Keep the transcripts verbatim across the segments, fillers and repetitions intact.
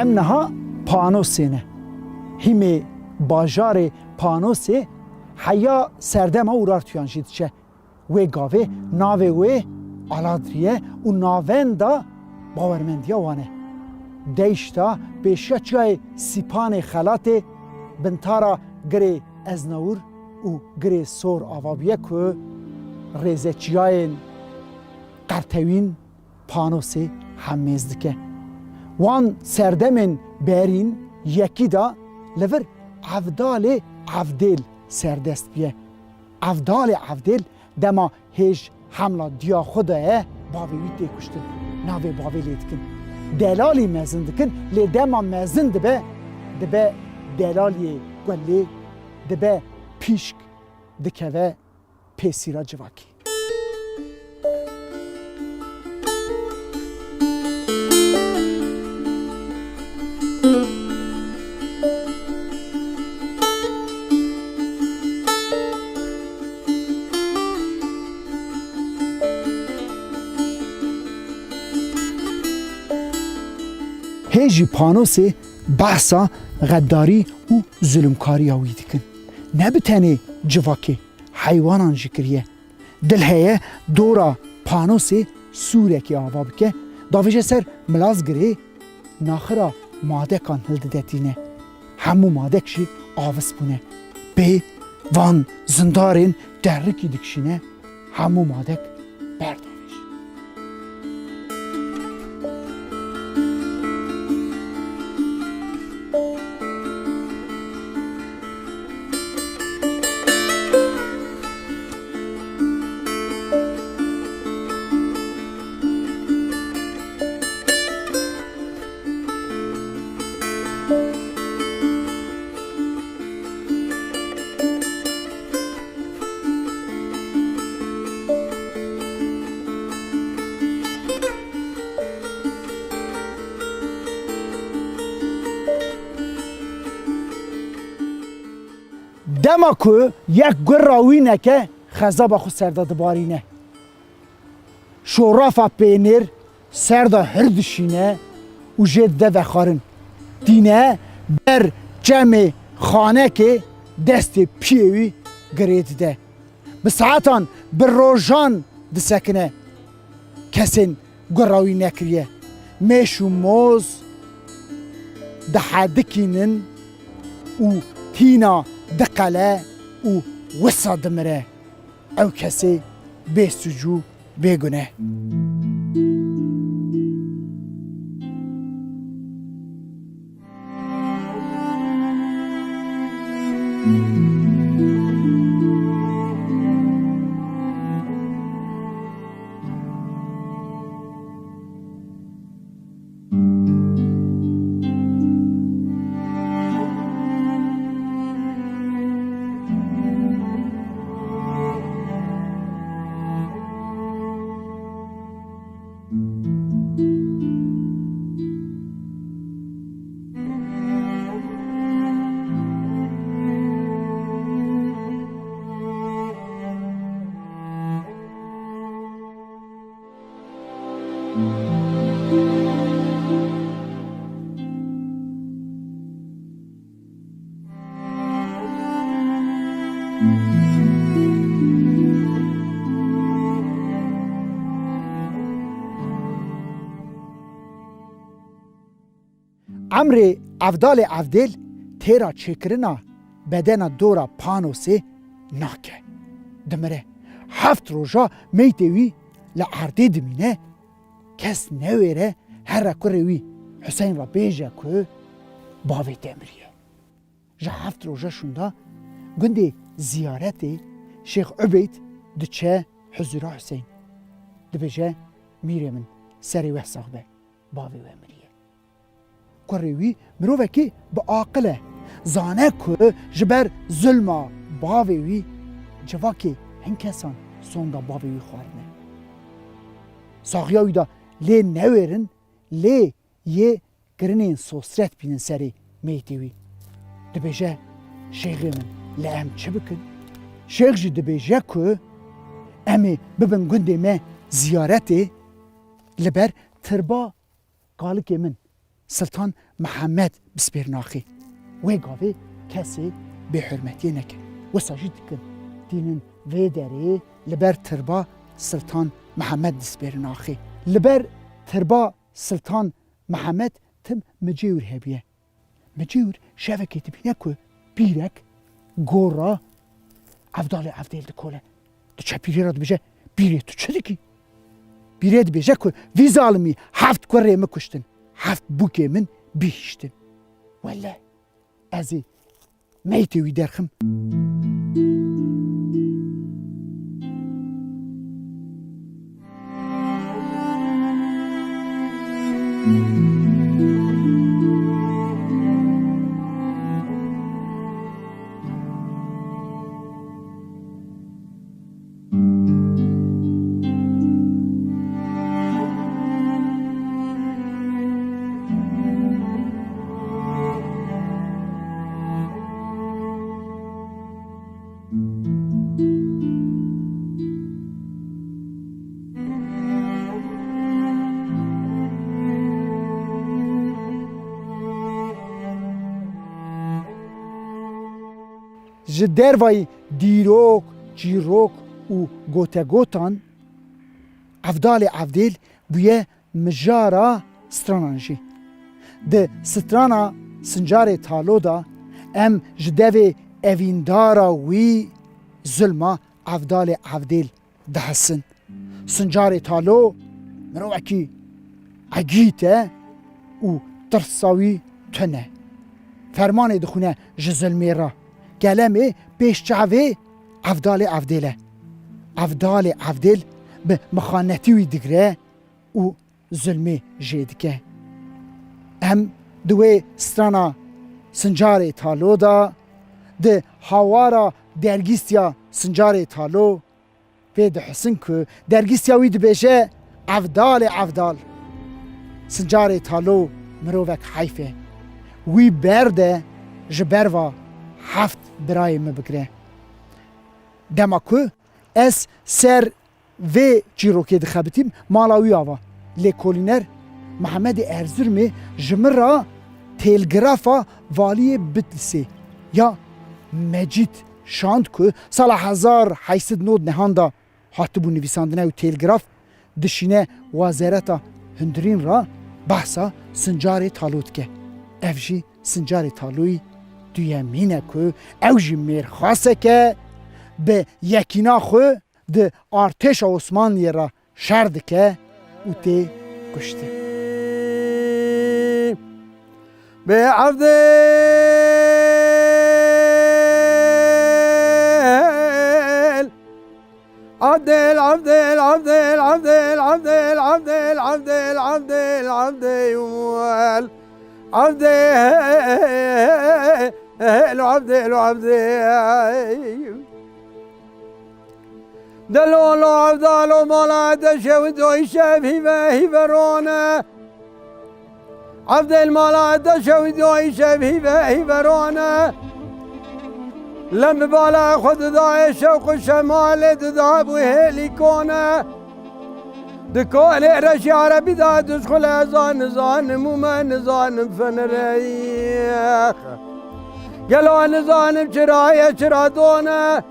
Em niha Panosê ne. Hîmê bajarê Panosê heya serdema Urartuyan jî diçe. Wê gavê navê wê Aladrî ye û navenda bawermendiya wan e. Deyşta pêşiya çiyayê Sîpanê Xelatê bintara girê Eznawur û girê Sor ava bûye ku rêzeçiyayên Qertewîn Panosê hemêz dike. Wan serdemên berîn yekî da li vir Evdalê Evdêl serdest bûye. Evdalê Evdêl dema hêj hemla diya xwe daye, bavê wî tê kuştin. Navê bavê lê dikin. Delalî mezin dikin, lê dema mezin dibe, dibe delaliyê gulê, dibe pîşk, dikeve pêsîra civakî. Hê jî Panosê behsa xedarî û zulmkariya wî dikin. Ne bi tenê civakê, heywanan jî kiriye. Dil heye dora Panosê sûrekê ava bike, davêje ser Milazgirê, naxira madekan hildide tîne. Hemû madek jî avis bûne. Pê van zindarên terrikî dikişîne, hemû madek berdavêj. Dema ku yek gura wî neke, xezaba xwe ser de dibarîne. Şorafa pênêr ser de hir dişîne û jê dide vexwarin. Tîne ber çemê xanekê, destê piyê wî girê dide. Bi saetan, bi rojan disekine. Kesên gura wî nekiriye. Mêş û moz dihedikînin û tîna diqele û wisa dimire. Ew kesê bê suc û bê gune. Emrê Evdalê Evdêl têra çêkirina bedena dora Panosê nake. Dimire. Heft roja meytê wî li erdê dimîne, kes newêre here kurê wî Huseyn re bêje ku bavê te miriye. Ji heft roja şûnda gundê ziyaretê Şêx Ubeyd diçe huzura Huseyn. Dibêje, mîrê min, serê we sax be, bavê we miriye. Kurê wî mirovekî bi aqil e. Zane ku ji ber zulma bavê wî civakê hin kesan sonda bavê wî xwarine. Saxiya wî de lê newêrin, lê yê kirinên sosret bînin serê meytê wî. Dibêje, şêxê min, li em çi bikin? Şêx jî dibêje ku em ê bibin gundê me ziyaretê, li ber tirba kalikê min Siltan Mihemed bispêrin axê. Wê gavê kesê bêhurmetiyê neke. Wisa jî dikin. Tînin vê derê li ber tirba Siltan Mihemed dispêrin axê. Li ber tirba Siltan Mihemed tim micêwir hebûye. Micêwir şevekê dibîne ku pîrek gora Evdalê Evdêl dikole. Diçe pîrê re dibêje, pîrê tu çi dikî? Pîrê dibêje ku vî zalimî heft kurê min kuştin, heft bûkê min bihiştin. Wele ez ê meytê wî derxim. Ji dervayî dîrok, çîrok û gotegotan, Evdalê Evdêl bûye mijara stranan jî. Di strana Sincarê Talo de em ji devê evîndara wî, zulma Evdalê Evdêl dihesin. Sincarê Talo mirovekî egît e û tirsa wî tune. Fermanê dixwîne ji zilmê re. Kelemê pêş çavê Evdalê Evdêl e. Evdalê Evdêl bi mixanetî wî digire û zilmê jê dike. Em di wê strana Sincarê Talo de, di hawara dergîstiya Sincarê Talo, pê dihisin ku dergîstiya wî dibêje, Evdalê Evdal, Sincarê Talo mirovek heyf e. Wî berde ji ber va heft birayê min bigire. Dema ku ez ser vê çîrokê dixebitîm, mala wî ava. Lêkolîner Mihemedê Erzurumê ji min re têlgrafa valiyê Bitlisê ya Mecîd Şand ku sala hezar heyt sed nod nehan de hatibû nivîsandine û têlgraf dişîne wezareta hundirîn re behsa Sincarê Talo dike. Ev jî Sincarê Taloyî duyemîn e ku ew jî mêrxasek e, bi yekîna xwe di artêşa Osmanliyê re şer dike û tê kuştin. Bê Evdêl, Evdêl, Evdêl, Evdêl, Evdêl. Evdêl, Evdêl, Evdêl. Delo lo Evdalo mala te şew doy şev hîve hîve rone. Evdêl mala te şew doy şev hîve hîve rone. Lem bala xwe didayê şewq û şemalê didabû hêlî kone. Di kolê reşî erebî de dişxule ez a nizanim û me nizanim finireyî. Gelo nizanim çira ye, çira done.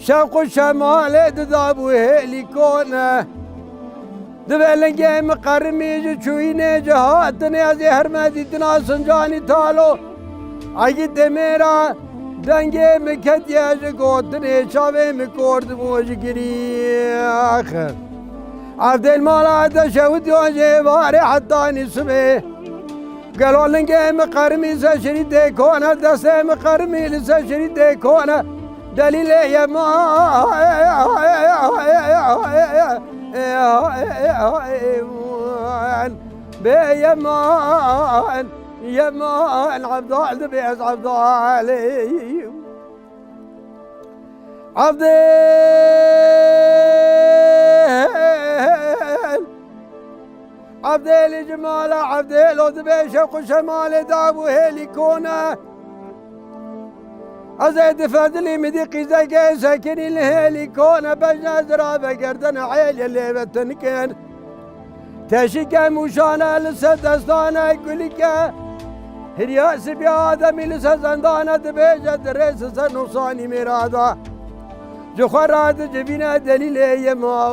Şewq û şemalê didabû hêlî kone. Dibe lingê min qerimî ji çûyînê, ji hatinê ez ê herme dîtina Sincanî Talo. Egî demê ra Dengê min ketiye ji gotinê, çavê min kor dibû ji girî. Evdêl mala te şewitiyo ji êvarê heta nîsibê. Gelo lingê min qerimî ser şirîtê kone, destê min qerimî li ser şirîtê kone. Delîlê ye ma bê ye ma. Yeman, Evdal dibê ez Evdalê. Evdêl. Evdêlî ji mala Evdêl o dibê şewq û şemalê dav û hêlî kone. Ez ê difedilî midî qîzekê sekinî li hêlî kone bejne zira vegerdine hêlê lê ve tinikin. Teşike mûşane li ser destane gulike. Hirya sibya Ademî li ser zendane dibêje, dirêse ser nûsanî mêrada. Ji xwe re dicivîne delîlê ye ma.